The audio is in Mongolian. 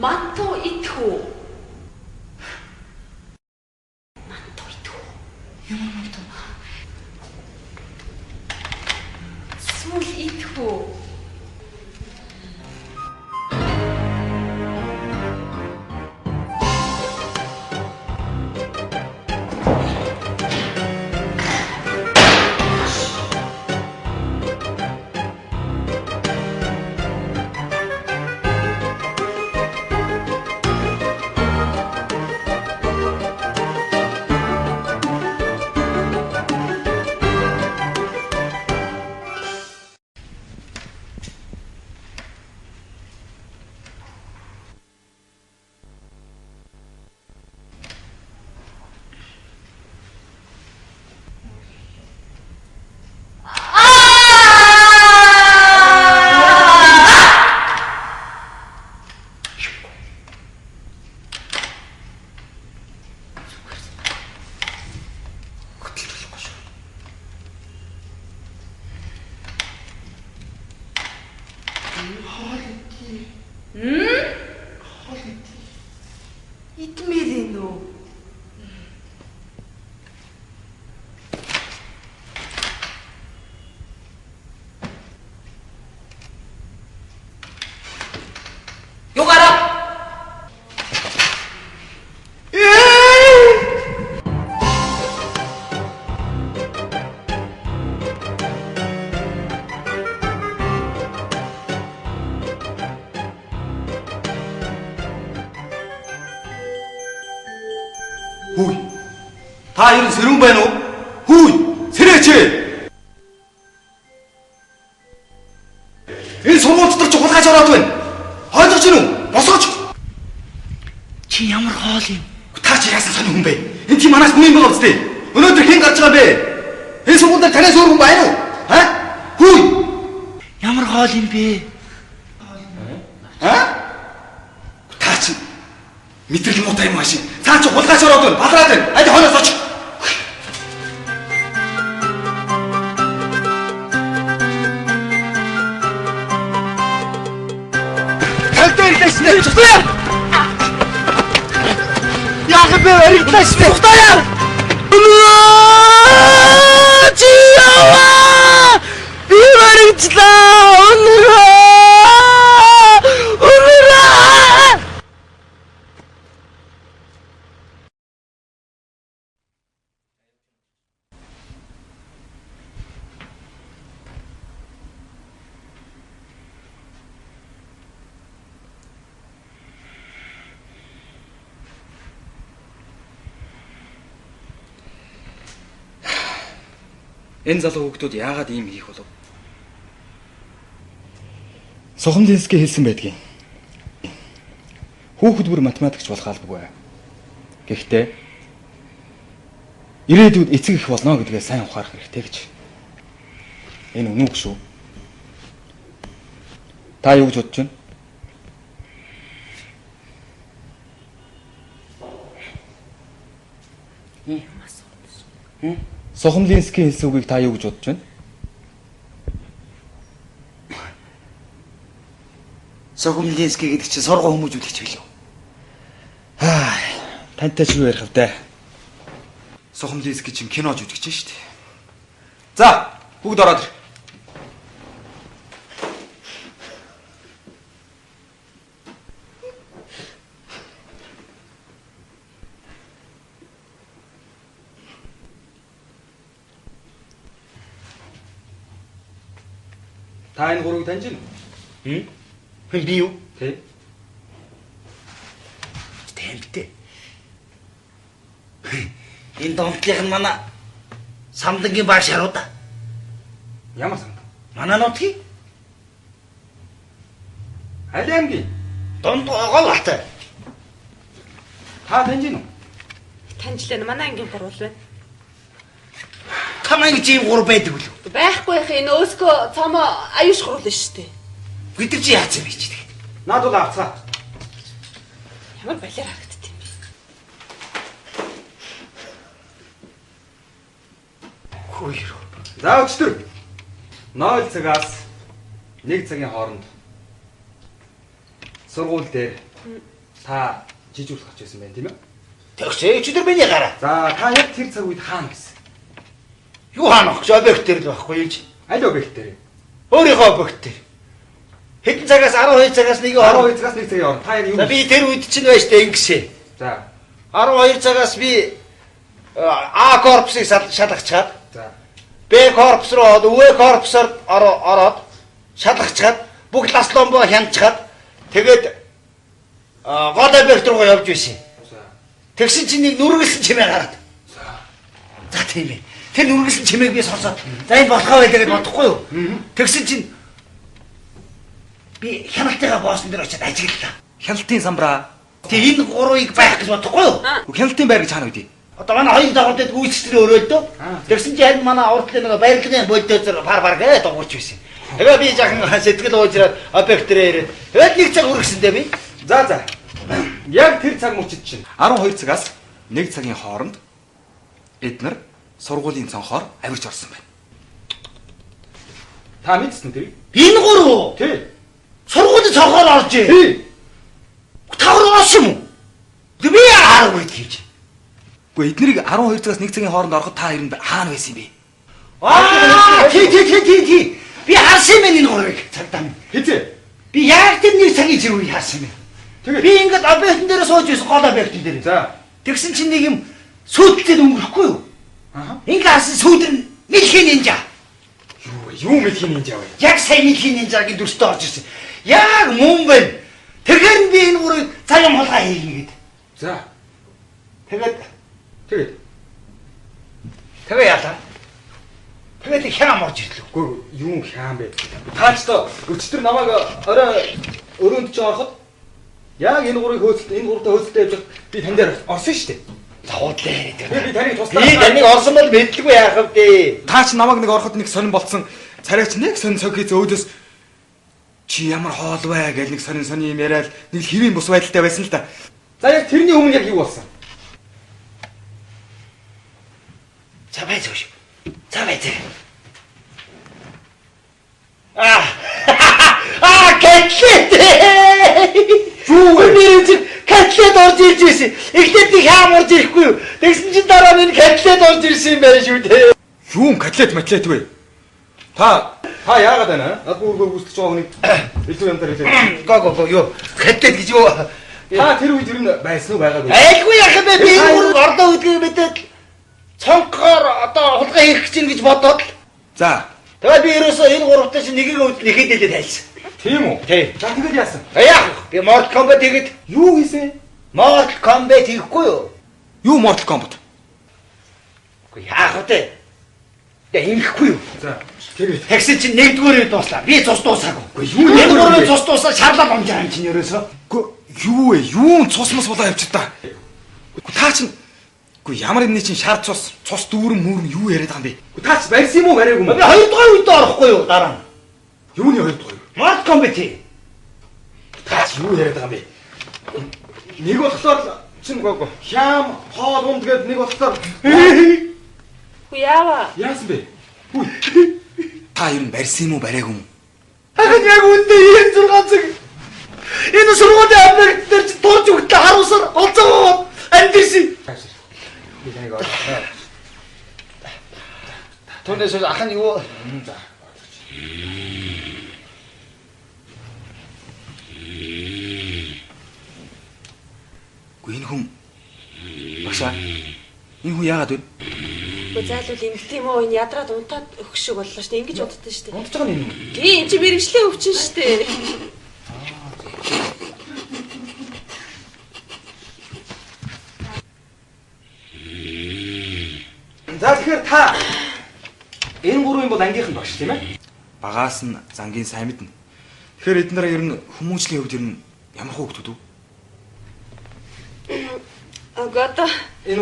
Манту идэх үү? Манту идэх үү? Ямар манту? Сүүл идэх үү? Идмээр энэ үү? Югаараа. Хүй. Та ер нь сэрүүн байна уу? Хүй, сэрээч. Энэ сургууль дотор чи хулгайч ороод байна. Ойлгож гин үү? Босгооч. Чи ямар хоол юм? Та чи яасан сони хүн бэ? Энэ чи манаас хүн юм байгаа үстэй. Өнөөдөр хэн гарч байгаа юм бэ? Энэ сургууль дээр танаас өөр хүн байна уу? Ха? Хүй. Ямар хоол юм бэ? Ха? Та чи мэдрэл муутай юм ааши. Цаа чи хулгайч ороод байна. Балраад байна. Аль хойноос оч. Тагтаа ирлээ шнэ. Тухтаа. Яах вэ? Баригдлаа шнэ. Тухтаа. Чи яваа. Би баригдлаа. Өнөрөө. Өнөрөө. Энэ залуу хүүхдүүд яагаад ийм хийх болов? Сухомлинский хэлсэн байдгийг. Хүүхэд бүр математикч болох албагүй. Гэхдээ ирээдүйд эцэг их болно гэдгээ сайн ухаарах хэрэгтэй гэж. Энэ үнэн үг шүү. Та юу гэж бодож байна? Сухомлинский хэлсэн үгийг та юу гэж бодож байна? Сухомлинский гэдэг чинь сургууль хүмүүжүүлэгч билүү? Аа, тантай ч юу ярих вэ? Сухомлинский чинь кино жүжигч шүү дээ. За, бүгд ороод ир. Та энэ гурвыг таньж байна уу? Хэн би юу? Тэ. Тэмтэй. Энэ донтлих нь манай самдангийн баа шаруу да. Ямар самдан? Манай нутгийн Аль аймгийн? Донд гол балтай. Та таньж байна уу? Таньжлаа, манай ангийн гурвал байна. Та манай гэж ийм гурав байдаг үлээ? Байхгүй яах энэ өөсгөө цомоо аюуш гурвал шүү дээ. Бид нар чи яац юм бэ чи тэгээд? Наад бол авцгаа. Ямар балиар харагдд юм бэ? Хөөе. За өчтөр 0 цагаас 1 цагийн хооронд сургууль дээр Та жижүүрх авч байсан байх тийм ээ? Тэгсэн өчигдөр миний гараа. За та яг тэр цаг үед хаана гэсэн? Юу хаана гэж объект дээр л байхгүй юу? Аль объект дээр? Өөрийнхөө объект дээр. Хэдэн цагаас 12 цагаас 1 хооронд. 12 цагаас 1 цагийн хооронд. Та яг юу? За би тэр үед чинь байж тээ ингэсэн. За 12 цагаас би А корпусыг шалгачаад. За Б корпус руу ороод, В корпусоор ороод шалгачаад бүх ласломбо хянчаад тэгээд гол объект руу явж байсан. Тэгсэн чинь нэг нүргэлсэн чимээ гараад. За тийм ээ. Тэр нүргэлсэн чимээг би сонсоод за энэ болохоо байлаа гэж бодохгүй юу? Тэгсэн чинь би хяналтынхаа боосон дээр очиад ажиглалаа. Хяналтын самбраа. Тэг энэ гурвыг байх гэж бодохгүй юу? Хяналтын байр гэж хаана үгүй? Одоо манай хоёр дагуулд гүйцэтгэл өрөөлдөө. Тэгсэн чинь харин манай урдлын нэг байрлалын бульдозер пар пар гэж дуурч байсан. Тэгээ би жаахан сэтгэл уужраад объект дээр ирээд тэгээд нэг цаг үргэсэндээ би. За за. Яг тэр цаг мөчид чинь 12 цагаас 1 цагийн хооронд эднэр сургуулийн цонхоор авирч орсон байна. Та мэдсэн үү? Энэ гурав? Тий. Сургуулийн цонхоор орж ий. Тий. Та орсон юм уу? Би хараагүй гэж. Гэхдээ эднэрийг 12 цагаас 1 цагийн хооронд ороход та ер нь хаана байсан юм бэ? Аа, тий тий тий тий тий. Би харсан юм энэ гурвыг цагдаа минь. Хизээ. Би яг тэр нэг цагийн зэрэг үе харсан юм. Тэгээд би ингээд объектын дээр сууж байсан, гол объектын дээр. За. Тэгсэн чинь нэг юм сүйдэлтэй өнгөрөхгүй юу? Аа. Ингээ харсан сүйдэр мэлхийн нинжа. Юу вэ? Юу мэлхийн нинжа вэ? Яг сая мэлхийн нинжагийн дүрстэй орж ирсэн. Яг мөн байна. Тэгэхээр би энэ гурвыг цаг юм хулгай хийгнэ гэд. За. Тэгээд Тэгээд тэгээ яалаа. Тэгээд хям орж ирлээ. Үгүй юу хям бэ? Та ч тоо өчтөр намайг орой өрөөнд чи ороход яг энэ гурыг хөөцөлт энэ гурвтай хөөцөлтөй явж би тань дээр орсон шүү дээ. Заудлаа яриад. Би таныг туслаа. Би таныг орсон бол мэдлгүй яах вэ? Та ч намайг нэг ороход нэг сонин болцсон. Царайч нэг сонин цогхий өөдөөс чи ямар хоол вэ гэж нэг сонин сонин юм яриад нэг хэвийн бус байдалтай байсан л та. За яг тэрний өмнө яг юу болсон? За бай зөөш. За бай зөө. Аа. Аа, кэтлээ. Юу вэ? Би чинь кэтлээд орж ирж байсан. Эхлээд би хям орж ирэхгүй юу? Тэгсэн чинь дараа нь кэтлээд орж ирсэн юм байна шүү дээ. Юу кэтлээд матлээд вэ? Та яагаад байна? Над бүр гүйцэтгэж байгаа хүнийг илүү юм дээр хэлээ. Го го го юу? Кэтлээд гэж юу? Та тэр үед ер нь байсан уу байгаагүй? Айлгүй яах юм бэ? Би энэ гурав орлоо гэдгийг мэдээд цонхоор одоо хулгай хийх гэж гэж бодоод л. За. Тэгээд би ерөөсөө энэ гуравтай чинь нэгийг өвд нэхэд хэлээд хайлсан. Тийм үү? Тий. За тэгээд яасан? Яах вэ? Би Mortal Kombat хийгээд юу хийсэн? Mortal Kombat хийхгүй юу? Юу Mortal Kombat? Үгүй яах вэ? Тэгээ ингэхгүй юу? За. Тэгээд тэгсэн чинь нэгдүгээр үе дууслаа. Би цус дуусаагүй. Үгүй юу? Энэ гурвын цус дуусаа шарлал унжаа юм чинь ерөөсөө. Үгүй юу вэ? Юу цус мус болоо явчих та. Үгүй та чинь Үгүй ямар юмны чинь шар цус, цус дүүрэн мүрэн юу яриад байгаа юм бэ? Үгүй та ч барьсан юм уу, бариагүй юм уу? Би хоёр дахь үед орохгүй юу дараа нь. Юуны хоёр дахь үе? Mortal Kombat. Та ч юу яриад байгаа юм бэ? Нэг болохоор чинь гоо хям хоол унд гээд нэг болохоор Үгүй яава. Яасан бэ? Үгүй. Та ер нь барьсан юм уу, бариагүй юм уу? Харин яг үндэ ийм 6 цаг. Энэ сургуулийн объект дээр чи турж өгтлээ харуулсаар олзоогоо амьдэрсэн. Би таныг ойлгоо. Түүнээс ах нь юу? За. Үгүй энэ хүн багшаа. Энэ хүн яагаад вэ? Үгүй зайлуул ингэх юм уу? Энэ ядраад унтаад өгөх шиг боллоо шүү дээ. Ингэж уддаг шүү дээ. Унтж байгаа нь энэ үү? Тий, энэ чи мэрэгжлийн өвчин шүү дээ. За тэгэхээр та энэ гурвын бол ангийнх нь багш тийм ээ? Багаас нь зангийн сайн мэднэ. Тэгэхээр эднэр ер нь хүмүүжлийн хувьд ер нь ямар хүүхдүүд үү? Үгүй одоо Энэ